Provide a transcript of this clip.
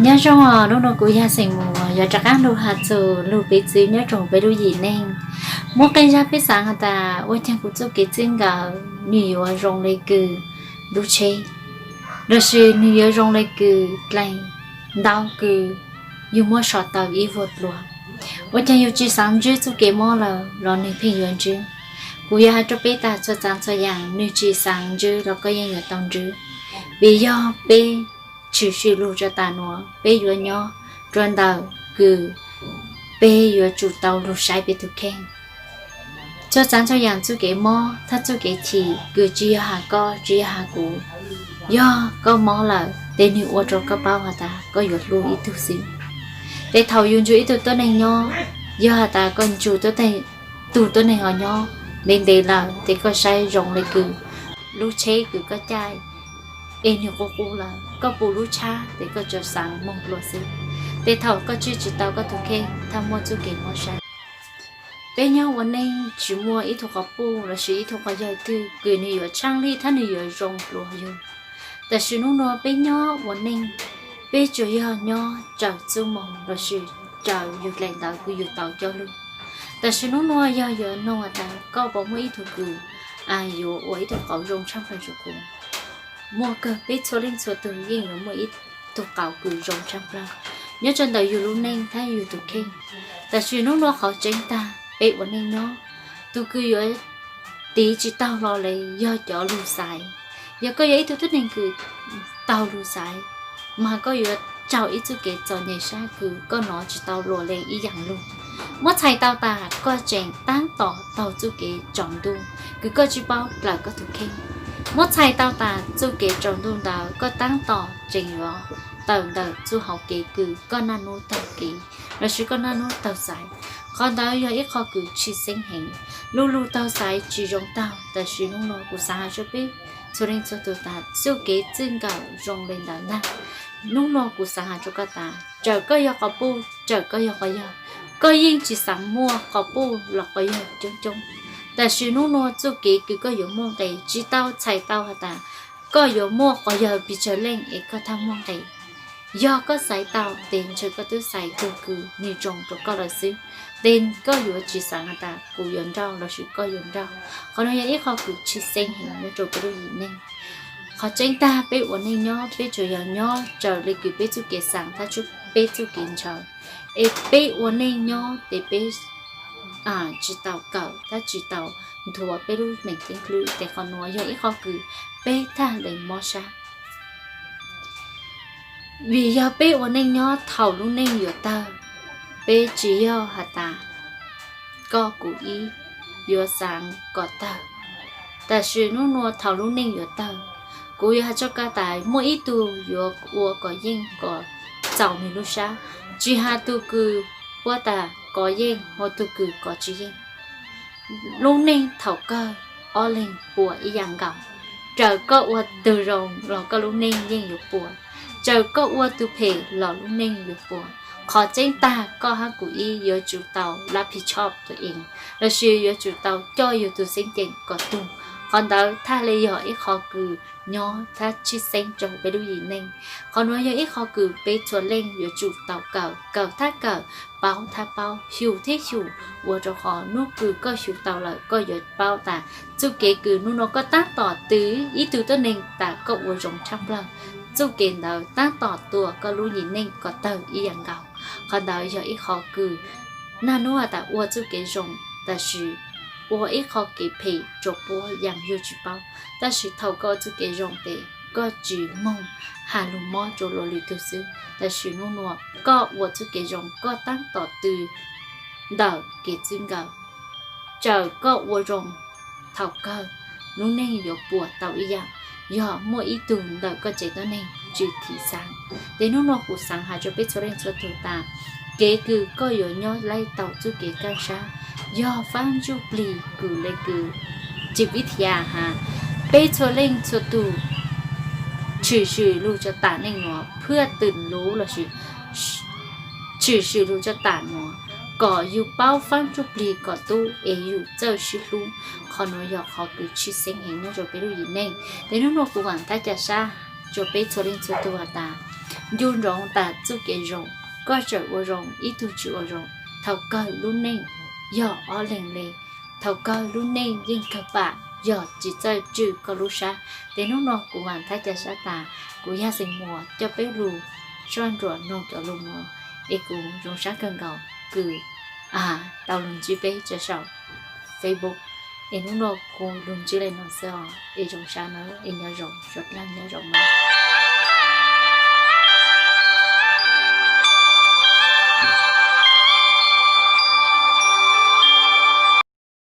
Nyob zoo os, hnub no kuv yog xeem Muas yuav rov qab lug has txug lug piv txwv nyob rua peb lub yim neej. Muab qee zag peb xaav has tas ua caag kuv txuj kev txwj nkawm nwg yuav zoo le kws lub tsheb, lossis nwg yuav zoo le kws dlaim ntau kws yug muab so tau ib vuag dluag. Ua caag yug tsi xaav ntsib txuj kev mob lawm los nwg pheej yuav ntsib. Kuv yuav has rua peb tas txhua txaav txhua yaam nwg tsi xaav ntsib los koj yeej yuav tau ntsib, vim yog peb tshwm sim lug rua tas nuav peb yuav nyob rua ntawm kws peb yuav tsum tau lug saib peb tug kheej. Txhua txaav txhua yaam txuj kev mob thab txuj kev chim kws tsi yog has koj tsi yog has kuv, yog koj mob lawm tes nwg ua rua koj paub has tas koj yuav hlub ib tug xwb. Tes thaum yug ntsug ib tug tuab neeg nyob, yog has tas koj ntsug tug tuab neeg ho nyob ntev ntev lawm tes koj saib zoo le kws lub tsheb kws koj caij es nwg qub qub lawm, koj pum lub tshab tes koj tsuas xaav moog dlua xwb. Tes thaum koj tswj tsi tau koj tug kheej thaj muaj txuj kev mob sab. Peb nyob ua neej tsi muaj ib tug quas puj lossis ib tug quas yawg twg kws nwg yuav tshaaj lij thab nwg yuav zoo dlua yug. Tam sim nub nua peb nyob ua neej, peb tsuas yog nyob raws txuj moog lossis raws yug dlaim ntawv kws yug tau coj lug. Tam sim nub nua yog yuav noog has tas koj puas muaj ib tug kws yuav ua ib tug qauv zoo tshaaj plawg rua kuv? Muaj kawg, peb txhua leej txhua tug yeej yuav muaj ib tug qauv kws zoo tshaaj plawg nyob rua ntawm yug lub neej thab yug tug kheej. Tam sim nub nua qhov tseeb tag peb ua neej nyob, tug kws yuav tiv tsi taug hlo le yog cov lug xaiv. Yog koj yog ib tug tuab neeg kws taug lug xaiv, mas koj yuav raug ib txuj kev txom nyem sab kws koj nov tsi tau luas lees ib yaam lug. Muab txhais tau tas koj tseem taab tom taug txuj kev tsaus ntuj kws koj tsi paub dlawm koj tug kheej. Muab txhais tau tas txuj kev tsaus ntuj ntawd koj taab tom tseem yuav tawm ntawm txuj hauv kev kws koj naj nub taug kev lossis koj naj nub taug xaiv. Qhov ntawd yog ib qho kws tshwj xeeb heev. Lu lug taug xaiv tsi zoo taug, tam sim nub nua kuv xaav has rua peb txhua leej txhua tug tas txuj kev txwj nkawm zoo le ntawd ntag. Nub nua kuv xaav has rua koj tas, txawm koj yog quas puj, txawm koj yog quas yawg, koj yeej tsi xaav muaj quas puj los quas yawg coob coob. Tam sim nub nua txuj kev kws koj yuav muaj nqe tsi tau txhais tau has tas koj yuav muaj quas yawg pes tsawg leej es koj thaj muaj nqe. Yog koj xaiv tau tes ntshe koj twb xaiv tug kws nwg zoo rua koj lawm xwb, tes koj yuav tsi xaav has tas kuv yuav nrauj lossis koj yuav nrauj. Qhov no yog ib qho kws tshwj xeeb heev nyob rua peb lub yim neej. Qhov tseeb tag peb ua neej nyob peb tsuas yog nyob raws le kws peb txuj kev xaav thab peb txuj kev ntshaw. Es peb ua neej nyob tes peb tsi tau kawm thab tsi tau nthuav peb lub meem keeb hlwb, tes qhov nuav yog ib qho kws peb thaj le mob sab. Vim yog peb ua neej nyob thaum lub neej yuav tawg, peb tsi yog has tas koj kuv ib yuav xaav kom tawg. Tam sim nub nua thaum lub neej yuav tawg, kuv yuav has rua koj tas muaj ib tug yuav ua kom yeej kom txaus nwg lub sab, tsi has tug kws puab tas kov yeej hos tug kws kov tsi yeej. Lub neej thaum kawg ob leeg puas ib yam nkaus. Txawm koj ua tug zoo los koj lub neej yeej yuav puas, txawm koj ua tug phem los lub neej yuav puas. Qhov tseeb tag koj hab kuv ib yuav tsum tau lab phiv tshoj tus eev, lossis yuav tsum tau coj yug tug xeeb ceem kom tug. Qhov ntawd thaj le yog ib qho kws nyob thab tshwj xeeb rua peb lub yim neej. Qhov nuav yog ib qho kws peb txhua leej yuav tsum tau kawm, kawm thab kawm, paub thab paub, xyum thab xyum, ua rua qhov nub kws koj xyum tau lawm koj yuav paub tas txuj kev kws nub nua koj taab tom twv ib tug tuab neeg tas koj ua zoo tshaj plawg, txuj kev ntawd taab tom tua koj lub yim neej kom tawg ib yam nkaus. Qhov ntawd yog ib qho kws naj nub has tas ua txuj kev zoo, tam sis ua ib qho kev phem rua puab yaam yug tsi paub. Tab sis thaum koj ua txuj kev zoo tes koj tsi moog has lug mob rua luas lwm tug xwb. Tam sis nub nua koj ua txuj kev zoo koj taab tom tw ntawm kev txwj nkawm. Txawm koj ua zoo thaum kawg, lub neej yuav puas tau ib yam. Yog muaj ib tug ntawm koj tsev tuab neeg tsi thim xaav, tes nub nua kuv xaav has rua peb txhua leej txhua tug tas kev kws koj yuav nyob laib tau txuj kev kaaj sab yog faab ntsuj plig kws le kws tsim vib thia has. Peb txhua leej txhua tug tshwm sim lug rua tam neej nuav, phwj twm lub lossis tshwm sim lug rua tam nuav kom yug paub faab ntsuj plig kom tub es yug txawj sib hlub. Qhov nuav yog qhov kws tshwj xeeb heev nyob rua peb lub yim neej. Tes nub nua kuv vaam thab ca sab rua peb txhua leej txhua tug has tas ncu ntsoov tas txuj kev zoo, koj tseem ua zoo ib tug tsis ua zoo. Thaum kawg lub neej yog ob leeg li, thaum kawg lub neej yeej kawg pam yog tsis txawj tswj koj lub sab. Ces hnub no kuv Vam Thaj Ca Sab tas, kuv yog xeem Muas coj peb lug soj ntsuam noog cov lus no, es kuv zoo sab kawg nkaus kws tau lug ntsib peb rua saum Facebook. Es hnub no kuv lug ntsib le no xwb os, es zoo sab na, es nyob zoo, sawv dlawg nyob zoo na.